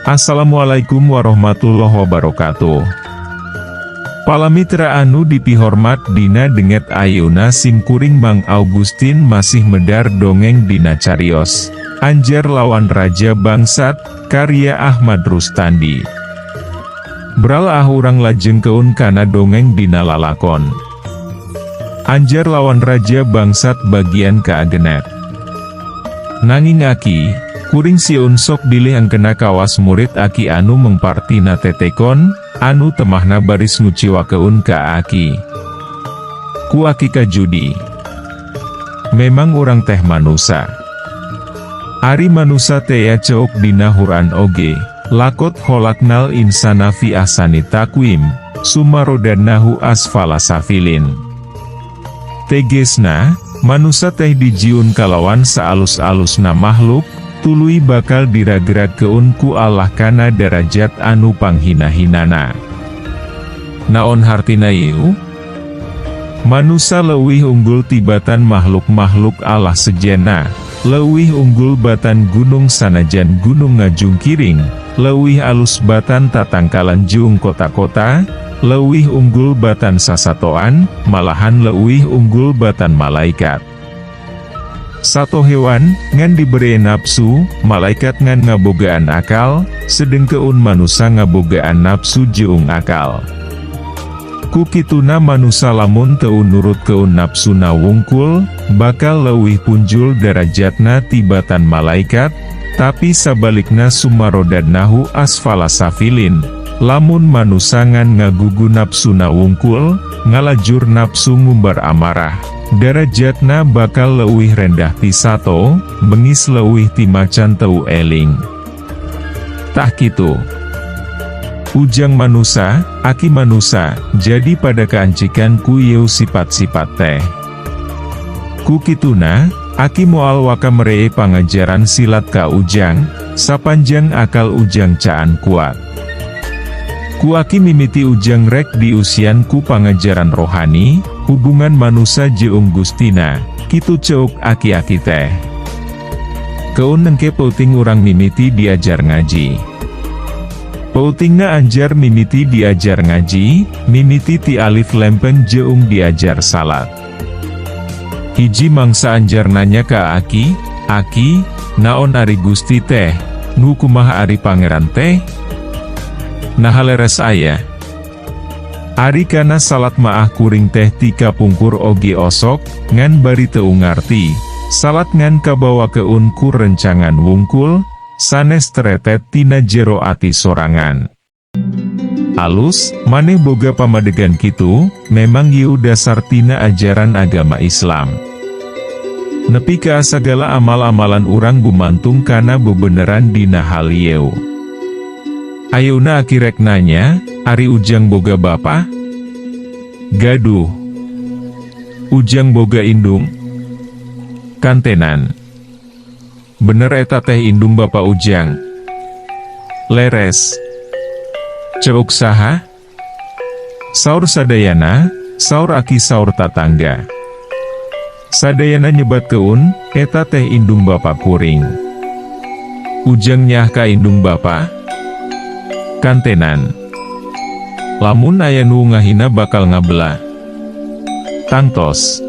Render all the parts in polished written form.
Assalamualaikum warahmatullahi wabarakatuh. Palamitra anu dipihormat, dina dinten ayeuna sim kuring Mang Augustin masih medar dongeng dina carios Anjar Lawan Raja Bangsat, karya Ahmad Rustandi. Bral ah, urang lajengkeun kana dongeng dina lalakon Anjar Lawan Raja Bangsat bagian kaagenep. Nanging Aki, kuring sieun sok bilih engkena kawas murid Aki anu mengpar tina tetekon, anu temahna baris nguciwakeun ka Aki. Ku Aki kajudi. Memang urang teh manusa. Ari manusa tea ceuk dina Quran oge, "Laqad kholaqnal insana fi ahsani taqwim, summa rodadnahu asfala safilin." Tegesna, manusa teh dijieun kalawan saalus-alusna makhluk, tuluy bakal diragragkeun ku Allah kana darajat anu panghina-hinana. Naon hartina ieu? Manusa leuwih unggul tibatan makhluk-makhluk Allah sejenna, leuwih unggul batan gunung sanajan gunung ngajungkiring, leuwih alus batan tatangkalan jeung kota-kota, leuwih unggul batan sasatoan, malahan leuwih unggul batan malaikat. Sato hewan, ngan diberi nafsu, malaikat ngan ngabogaan akal, sedengkeun manusa ngabogaan nafsu jeung akal. Ku kituna manusa lamun teu nurutkeun nafsuna wungkul, bakal leuwih punjul darajatna tibatan malaikat, tapi sabalikna summa rodadnahu asfala safilin, lamun manusa ngan ngagugu nafsuna wungkul, ngalajur nafsu ngumbar amarah, darajatna bakal leuwih rendah ti sato, bengis leuwih ti macan teu eling. Tah kitu. Ujang manusa, Aki manusa, jadi pada kaancikan ku ieu sifat-sifat teh. Ku kituna, Aki moal waka meree pangajaran silat ka Ujang, sapanjang akal Ujang caan kuat. Ku Aki mimiti Ujang rek diusian ku pangajaran rohani, hubungan manusa jeung Gustina, kitu ceuk aki-aki teh. Keun engke peuting urang mimiti diajar ngaji. Peutingna Anjar mimiti diajar ngaji, mimiti ti alif lempeng jeung diajar salat. Hiji mangsa Anjar nanya ka Aki, "Aki, naon ari Gusti teh, nu kumaha ari Pangeran teh? Naha leres aya?" Ari kana salat maah kuring teh ti kapungkur oge osok, ngan bari teu ngarti, salat ngan kabawakeun ku rencangan wungkul, sanes teretet tina jero ati sorangan. "Alus, maneh boga pamadegan kitu, memang ieu dasar tina ajaran agama Islam. Nepi ka sagala amal-amalan urang gumantung kana bebeneran dina hal ieu. Ayeuna Aki rek nanya, ari Ujang boga bapa?" "Gaduh." "Ujang boga indung?" "Kantenan." "Bener eta teh indung bapa Ujang?" "Leres." "Ceuk saha?" "Saur sadayana, saur Aki, saur tatangga. Sadayana nyebatkeun, eta teh indung bapa kuring." "Ujang nyaah ka indung bapa?" "Kantenan." "Lamun aya nu ngahina bakal ngabela?" "Tangtos."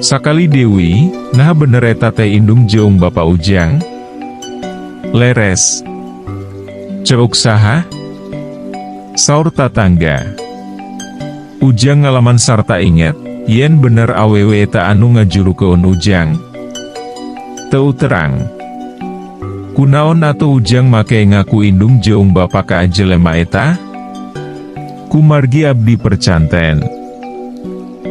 "Sakali deui, naha bener eta teh indung jeung bapa Ujang?" "Leres." "Ceuk saha?" "Saur tatangga." "Ujang ngalaman sarta inget, yen bener awewe eta anu ngajurukeun Ujang?" "Teu terang." "Kunaon atuh Ujang make ngaku indung jeung bapa ka jelema eta?" "Kumargi abdi percanten."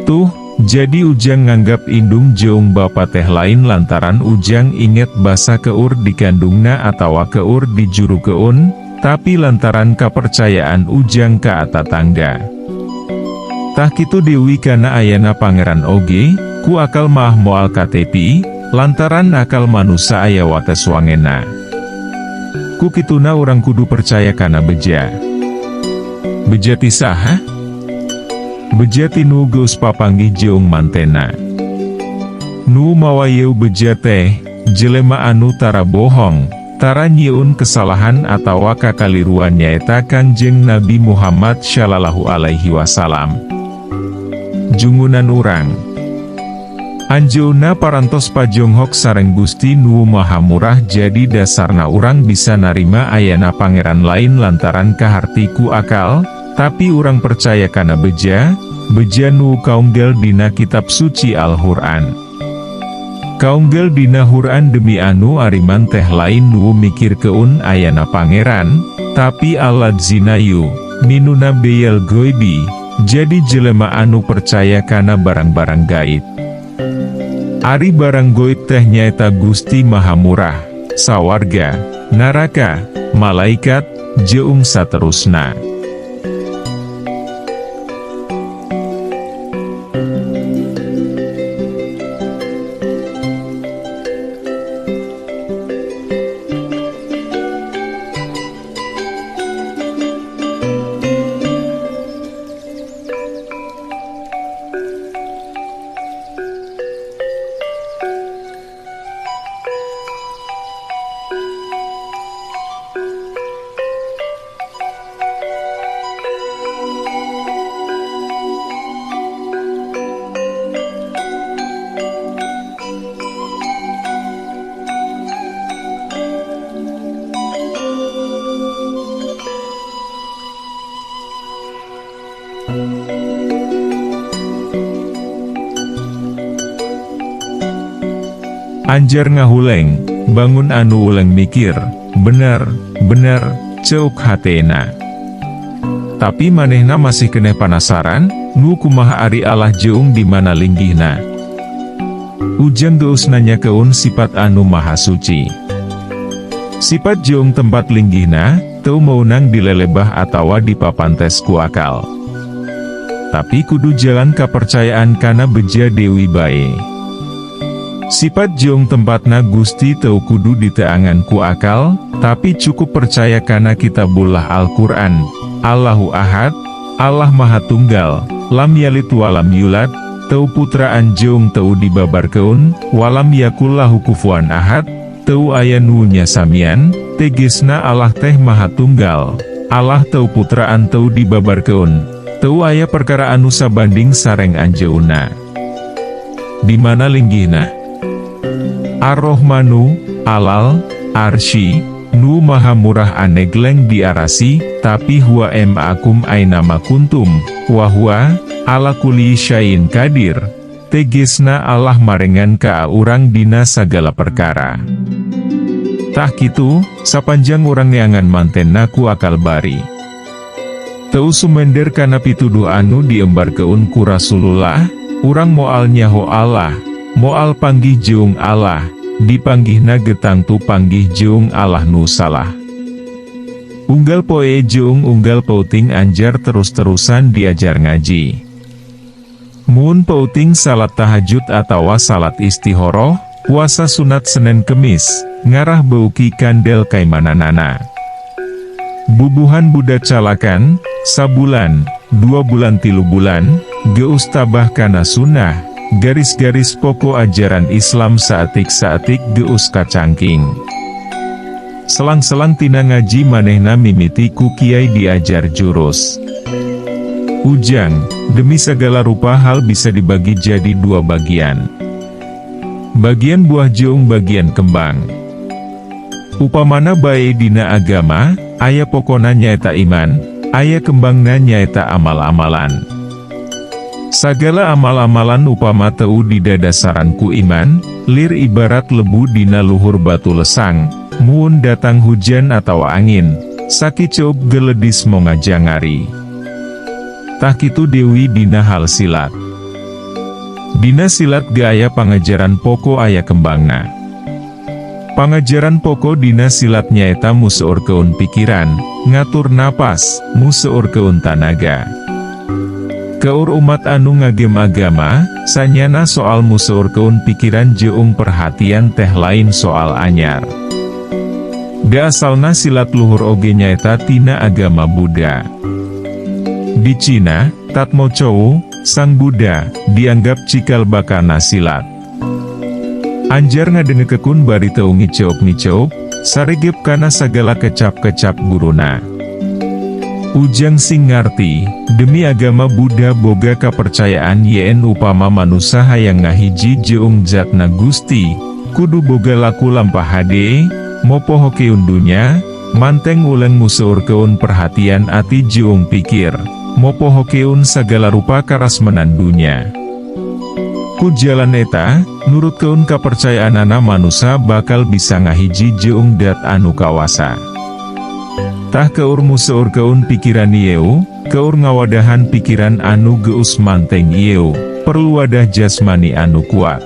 "Tuh, jadi Ujang nganggap indung jeung bapa teh lain lantaran Ujang inget basa keur dikandungna atawa keur dijurukeun, tapi lantaran kepercayaan Ujang ka tatangga. Tah kitu deui kana ayana Pangeran oge, ku akal mah moal katepi, lantaran akal manusa aya wates wangena. Ku kituna urang kudu percaya kana beja." "Beja ti saha?" "Beja ti nu geus papanggih jeung mantena. Nu mawa ieu beja teh, jelema anu tara bohong, tara nyieun kesalahan atawa kakaliruan nyaeta Kangjeng Nabi Muhammad Shallallahu Alaihi Wasallam. Jungunan urang. Anjeunna parantos pajonghok sareng Gusti Nu Maha Murah, jadi dasarna urang bisa narima ayana pangeran lain lantaran kaharti ku akal, tapi urang percaya kana beja, beja nu kaunggel dina kitab suci Al-Qur'an. Kaunggel dina Quran demi anu ariman teh lain nu mikirkeun ayana pangeran, tapi alladzina yu'minuna bil ghaibi, jadi jelema anu percaya kana barang-barang gaib. Ari barang goib teh nyaeta Gusti Maha Murah, sawarga, naraka, malaikat, jeung saterusna. Anjar ngahuleng, bangun anu uleng mikir, bener, bener, ceuk hatena. Tapi manehna masih keneh panasaran, nu kumaha ari Allah jeung di mana linggihna. Ujang geus nanyakeun sifat anu maha suci. Sifat jeung tempat linggihna, teu meunang dilelebah atawa dipapantes ku akal. Tapi kudu jalan kapercayaan kana beja deui bae. Sifat jeung tempatna Gusti teu kudu diteangan ku akal, tapi cukup percaya kana kitabullah Al-Quran. Allahu Ahad, Allah Maha Tunggal, lam yalid walam yulad, teu putraan jeung teu dibabarkeun, walam yakul lahu kufuwan ahad, teu aya nu nyasamian, tegesna Allah teh Maha Tunggal, Allah teu putraan teu dibabarkeun, teu aya perkara anu sabanding sareng anjeunna. Di mana linggihna? Ar-Rahmanu, alal, arsy, nu maha murah anegleng di arasi, tapi huwa ma'akum ainama kuntum, wa huwa, ala kulli syai'in qadir, tegesna Allah marengan ka urang dina sagala perkara. Tah kitu, sapanjang urang neangan mantenna ku akal bari. Teu sumender kana pituduh anu diembarkeun ku Rasulullah, urang moal nyaho Allah, moal panggih jeung Allah, dipanggihna ge tangtu panggih jeung Allah nu salah. Unggal poe jeung unggal peuting anjar terus-terusan diajar ngaji. Mun peuting salat tahajud atawa salat istihoroh, puasa sunat Senin Kemis, ngarah beuki kandel kaimananana. Bubuhan budak calakan, sabulan, 2 bulan 3 bulan, geus tabah kana sunnah, garis-garis pokok ajaran Islam saetik-saetik geus kacangking. Selang-selang tina ngaji manehna mimiti ku kiai diajar jurus. Ujang, demi segala rupa hal bisa dibagi jadi dua bagian. Bagian buah jeung bagian kembang. Upamana bae dina agama, aya pokona nyaeta iman, aya kembangna nyaeta amal-amalan. Sagala amal-amalan upama teu didadasaran ku iman, lir ibarat lebu dina luhur batu lesang, mun datang hujan atau angin, sakiceup geledis mongajangari. Tah kitu deui dina hal silat. Dina silat ge aya pangajaran poko aya kembangna. Pangajaran poko dina silat nyaeta museurkeun pikiran, ngatur napas, museurkeun tanaga. Keur umat anu ngagem agama, sanyana soal museurkeun pikiran jeung perhatian teh lain soal anyar. Da asalna silat luhur oge nyaeta tina agama Buddha. Di Cina, Tatmo Chou, Sang Buddha, dianggap cikal bakalna silat. Anjar ngadengkeun bari teu ngiceup-ngiceup, Saregep kana sagala kecap-kecap guruna. Ujang sing ngarti, demi agama Buddha boga kapercayaan yen upama manusa hayang ngahiji jeung zatna Gusti, kudu boga laku lampah hade, mopohokeun dunya, manteng uleng museurkeun perhatian ati jeung pikir, mopohokeun sagala rupa karasmenan dunya. Ku jalan eta, nurutkeun kapercayaanana manusa bakal bisa ngahiji jeung dat anu kawasa. Tah keur museurkeun pikiran ieu, keur ngawadahan pikiran anu geus manteng ieu, perlu wadah jasmani anu kuat.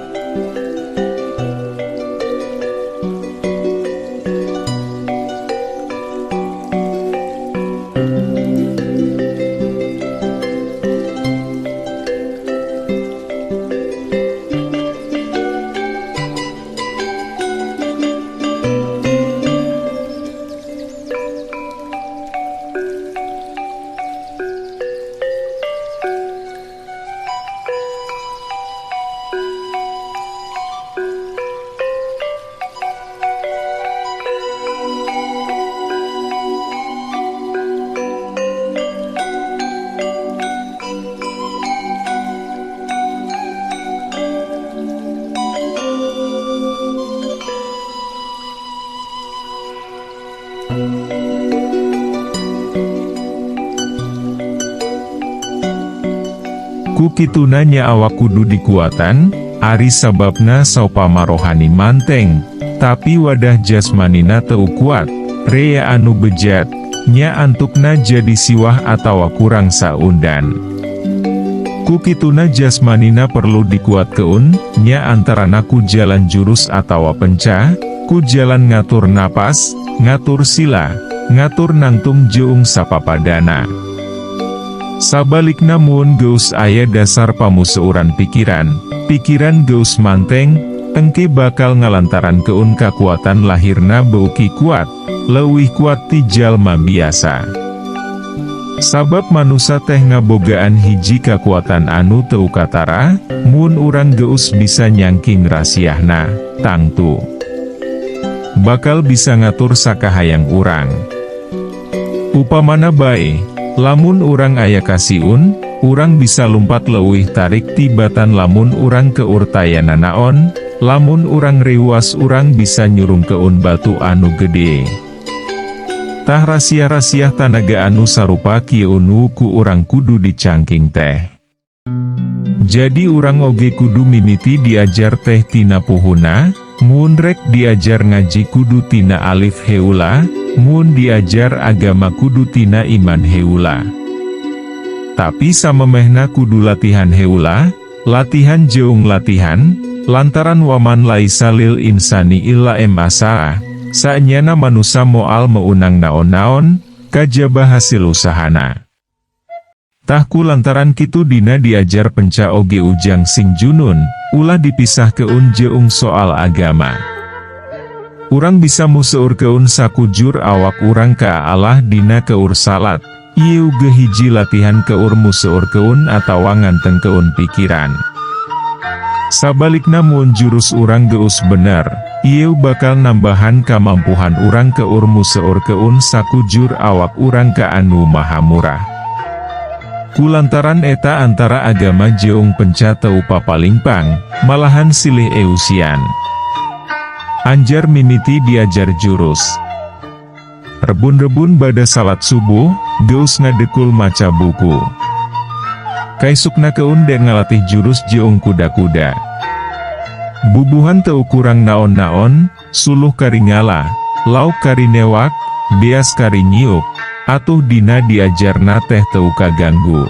Ku kituna nya awak kudu dikuatan, ari sababna saupama rohani manteng, tapi wadah jasmanina teu kuat, rea anu bejat, nya antukna jadi siwah atawa kurang saundan. Ku kituna jasmanina perlu dikuatkeun, nya antarana ku jalan jurus atawa penca, ku jalan ngatur napas, ngatur sila, ngatur nangtung jeung sapapadana. Sabalikna mun geus aya dasar pamuseuran pikiran, pikiran geus manteng, engke bakal ngalantaran keun kakuatan lahirna beuki kuat, leuwih kuat ti jalma biasa. Sabab manusa teh ngabogaan hiji kakuatan anu teu katara, mun urang geus bisa nyangking rasiahna, tangtu bakal bisa ngatur sakahayang urang. Upamana bae, lamun urang aya kasiun, urang bisa lumpat leuwih tarik tibatan lamun urang keur taya nanaon, lamun urang reuwas urang bisa nyurungkeun batu anu gede. Tah rahasia-rahasia tanaga anu sarupa kieu nu ku urang kudu dicangking teh. Jadi urang oge kudu mimiti diajar teh tina puhuna, mun rek diajar ngaji kudu tina alif heula, mun diajar agama kudu tina iman heula. Tapi samemehna kudu latihan heula, latihan jeung latihan, lantaran waman laisa lil insani illa ma sa'a, saenyana manusa moal meunang naon-naon, kajaba hasil usahana. Tah ku lantaran kitu dina diajar penca oge ujang sing junun, ulah dipisahkeun jeung soal agama. Urang bisa museurkeun sakujur awak urang ka Allah dina keur salat, ieu ge hiji latihan keur museurkeun atawa ngantengkeun pikiran. Sabalikna mun jurus urang geus bener, ieu bakal nambahan kamampuhan urang keur museurkeun sakujur awak urang ka anu maha murah. Kulantaran eta antara agama jeung penca teu papalingpang, malahan silih eusian. Anjar mimiti diajar jurus. Rebun-rebun bada salat subuh, geus ngadekul maca buku. Kaisukna keun dek ngalatih jurus jeung kuda-kuda. Bubuhan teu kurang naon-naon, suluh kari ngala, lauk kari newak, beas kari nyiuk, atuh dina diajarna teh teu kaganggu.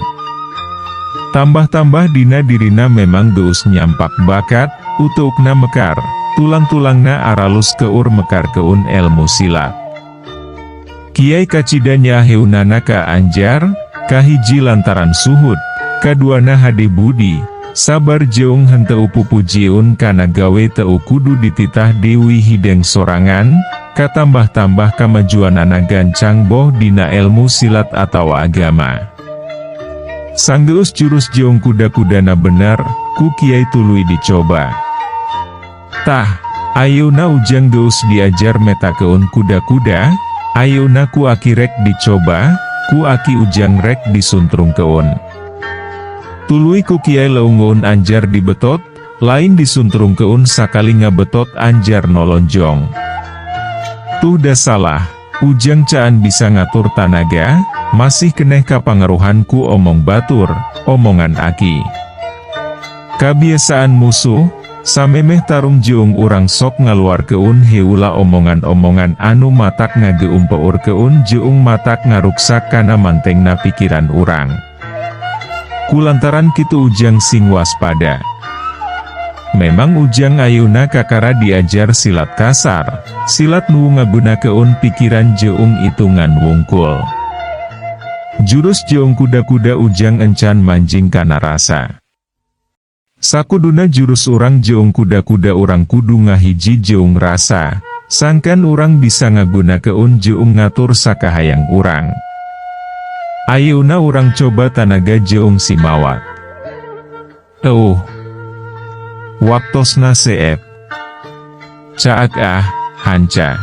Tambah-tambah dina dirina memang geus nyampak bakat, uteukna mekar, tulang-tulangna aralus keur mekarkeun elmu silat. Kiai kacida nyaheunana ka Anjar, kahiji lantaran suhud, kaduana hade budi, sabar jeung henteu pupujieun kana gawe teu kudu dititah Dewi Hideng sorangan, katambah-tambah kamajuanana gancang boh dina elmu silat atawa agama. Sanggeus jurus jeung kuda-kudana bener, ku kiai tuluy dicoba. Tah, Ayeuna Ujang geus diajar metakeun kuda-kuda, ayeuna ku Aki rek dicoba, ku Aki Ujang rek disuntrungkeun. Tuluy ku Kiai leungeun Anjar dibetot, lain disuntrungkeun, sakali ngabetot Anjar nolonjong. Tuh da salah, Ujang caan bisa ngatur tanaga, masih keneh kapangaruhan ku omong batur, omongan Aki. Kabiasaan musuh, samemeh tarung jeung urang sok ngaluarkeun heula omongan-omongan anu matak ngageumpeurkeun jeung matak ngaruksak kana mantengna pikiran urang. Kulantaran kitu Ujang sing waspada. Memang Ujang ayeuna kakara diajar silat kasar, silat nu ngagunakeun pikiran jeung itungan wungkul. Jurus jeung kuda-kuda Ujang encan manjing kana rasa. Sakuduna jurus urang jeung kuda-kuda, urang kudu ngahiji jeung rasa, sangkan urang bisa ngagunakeun jeung ngatur sakahayang urang. Ayeuna urang coba tanaga jeung simawat. Waktosna seep. Caag ah, hanca.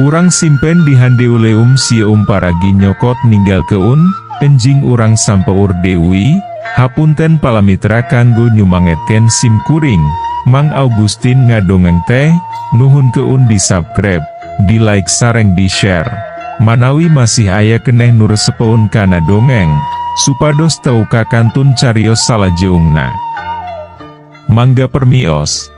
Urang simpen di handeuleum sieum paragi nyokot ninggalkeun, enjing urang sampeur deui, hapunten palamitra kanggo nyumangetkeun sim kuring, Mang Augustin ngadongeng teh, nuhunkeun di subscribe, di like sareng di share. Manawi masih aya keneh nu resepeun kana dongeng, supados teu kakantun carios salajengna. Mangga permios.